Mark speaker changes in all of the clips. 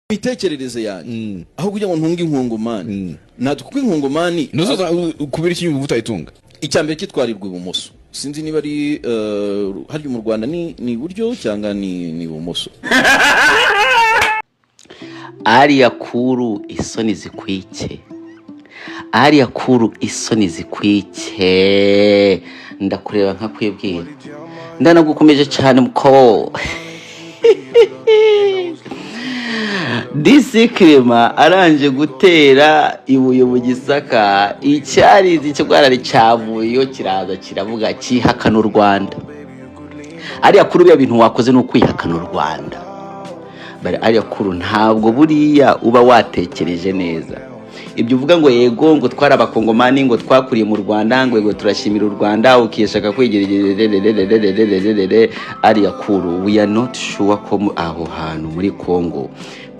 Speaker 1: Imitekerereze yanjye, aho kugira ngo ntunge inkongomani natwe, kuko inkongomani
Speaker 2: Ntuzoza kubera iki uba utayitunga?
Speaker 1: Icya mbere, kitwarirwa ibumoso. Sinzi niba ari harya mu Rwanda ni iburyo cyangwa ni ibumoso.
Speaker 3: Alliah Cool, isoni zikwice. Alliah Cool, isoni zikwice. Ndakureba nkakwibwira, ndanagukomeje cyane muko DC Clement aranje gutera ibuye mu Gisaka. Icyarizi ikigwarari cyavuyeyo, kiraza kiravuga, cyihakana u Rwanda. Alliah Cool, biriya bintu wakoze ni ukwihakana u Rwanda. Bari Alliah Cool, ntabwo buriya uba watekereje neza ibyo uvuga ngo yego, ngo twari Abakongomani, ngo twakuriye mu Rwanda, ngo yego turashimira u Rwanda, ukishaka kwigererererererererere. Alliah Cool, we are not sure ko aho hantu muri Congo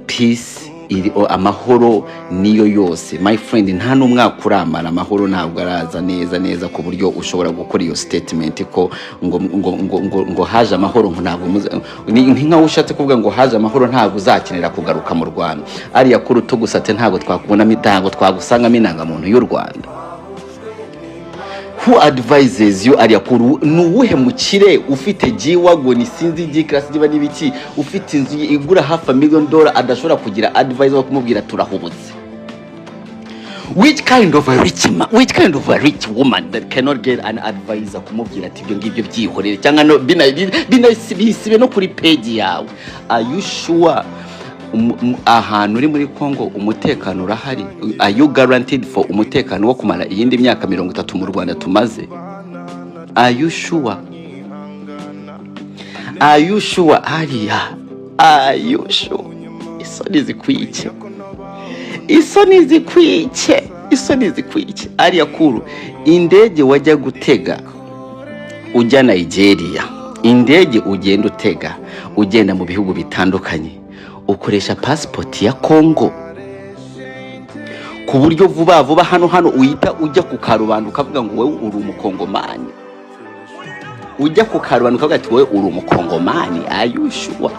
Speaker 3: peace iri, amahoro niyo yose. My friend, nta n'umwaka uramara, amahoro ntabwo araza neza neza ku buryo ushobora gukora iyo statement ko ngo haje amahoro, ngo ntabwo ni nkaho ushatse kuvuga ngo haje amahoro, ntabwo uzakenera kugaruka mu Rwanda. Alliah Cool, tugusate ntabwo twakubonamo, ntabwo twagusangamo indangamuntu y'u Rwanda. Who advises you, Alliah Cool? Ni uwuhe mukire ufite G-Wagon, sinzi G-Class niba n'ibiki, ufite inzu igura hafi a million dollar, adashobora kugira advisor wo kumubwira turahubutse? Which kind of a rich man, which kind of a rich woman that cannot get an advisor kumubwira ati ibyo ngibyo byihorere, cyangwa no bisibe no kuri page yawe? Are you sure ahantu uri muri Congo umutekano urahari? Are you guaranteed for umutekano wo kumara iyindi myaka 30 mu Rwanda tumaze? Are you sure? Are you sure, Alliah? Are you sure? Isoni zikwice, isoni zikwice, isoni zikwice. Alliah Cool, indege wajya gutega ujya Nigeria, indege ugenda utega ugenda mu bihugu bitandukanye, ukoresha pasipoti ya Congo, ku buryo vuba vuba hano uhita ujya ku karubanda ukavuga ngo wowe uri Umukongomani? Ujya ku karubanda ukavuga ati wowe uri Umukongomani? Are you sure,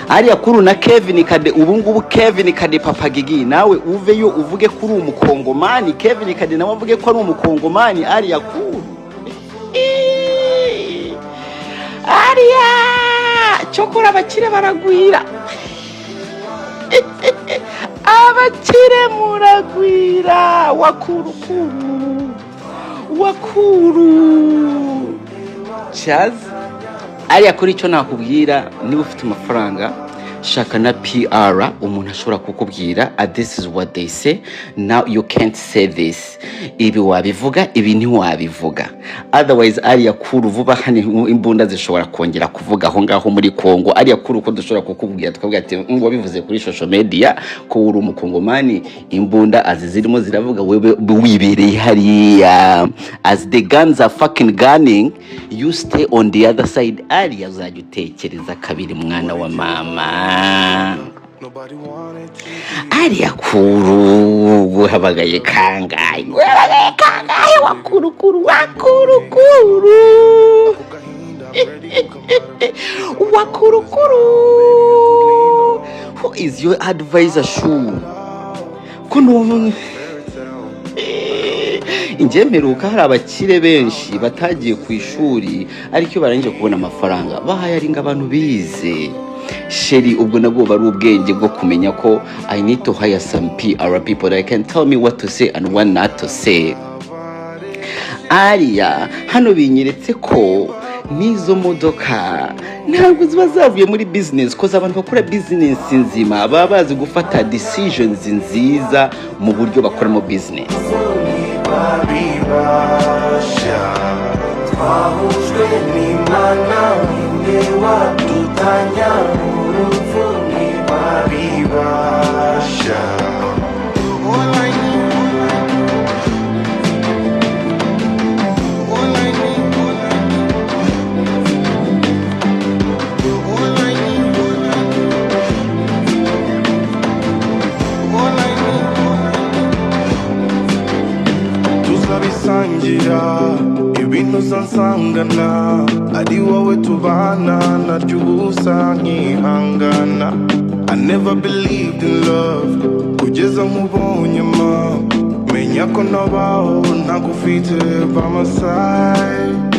Speaker 3: Alliah Cool? Na Kevin Kade, ubu ngubu Kevin Kade, Papa Gigi, nawe uveyo uvuge ko uri Umukongomani. Kevin Kade nawe avuge ko ari Umukongomani. Alliah Cool, Alliah, cyokora abakire baragwira, abakire muragwira. Wakurukuru, wakuru cyazi. Alliah, kuri icyo nakubwira, niba ufite amafaranga, shaka na PR, umuntu ashobora kukubwira, "Ah, this is what they say now, you can't say this, ibi wabivuga, ibi ntiwabivuga." Otherwise, Alliah Cool, vuba hano imbunda zishobora kongera kuvuga aho ngaho muri Congo. Alliah Cool, uko dushobora kukubwira tukavuga ati wabivuze kuri social media ko uri Umukongomani, imbunda azi zirimo ziravuga, wewe wibereye hariya. As the guns are fucking gunning, you stay on the other side. Alliah, uzajya utekereza kabiri, mwana wa mama. Alliah Cool, guhabagaye kangahe? Guhabagaye kangahe? Wakurukuru, wakurukuru, wakurukuru. Who is your advisor? Shu ko numva njye mperuka hari abakire benshi batagiye ku ishuri, ariko iyo barangije kubona amafaranga bahayaringa abantu bize. Chérie, ubwo nabwo buba ari ubwenge bwo kumenya ko I need to hire some PR people that can tell me what to say and what not to say. Alliah, hano binyeretse ko n'izo modoka ntabwo ziba zavuye muri business, koza abantu bakora business nzima baba bazi gufata decisions nziza mu buryo bakoramo business.
Speaker 4: Babibasha twahujwe n'Imana, ninde wadutanya mu rupfu? Ntibabibasha. All I need, all I need, all I need, all I need. Tuzabisangira ibintu uzansangana, ari wowe tubana, naryo ubusa nkihangana. I never believed in love kugeza nkubonye ma, menya ko nabaho ntagufite by my side.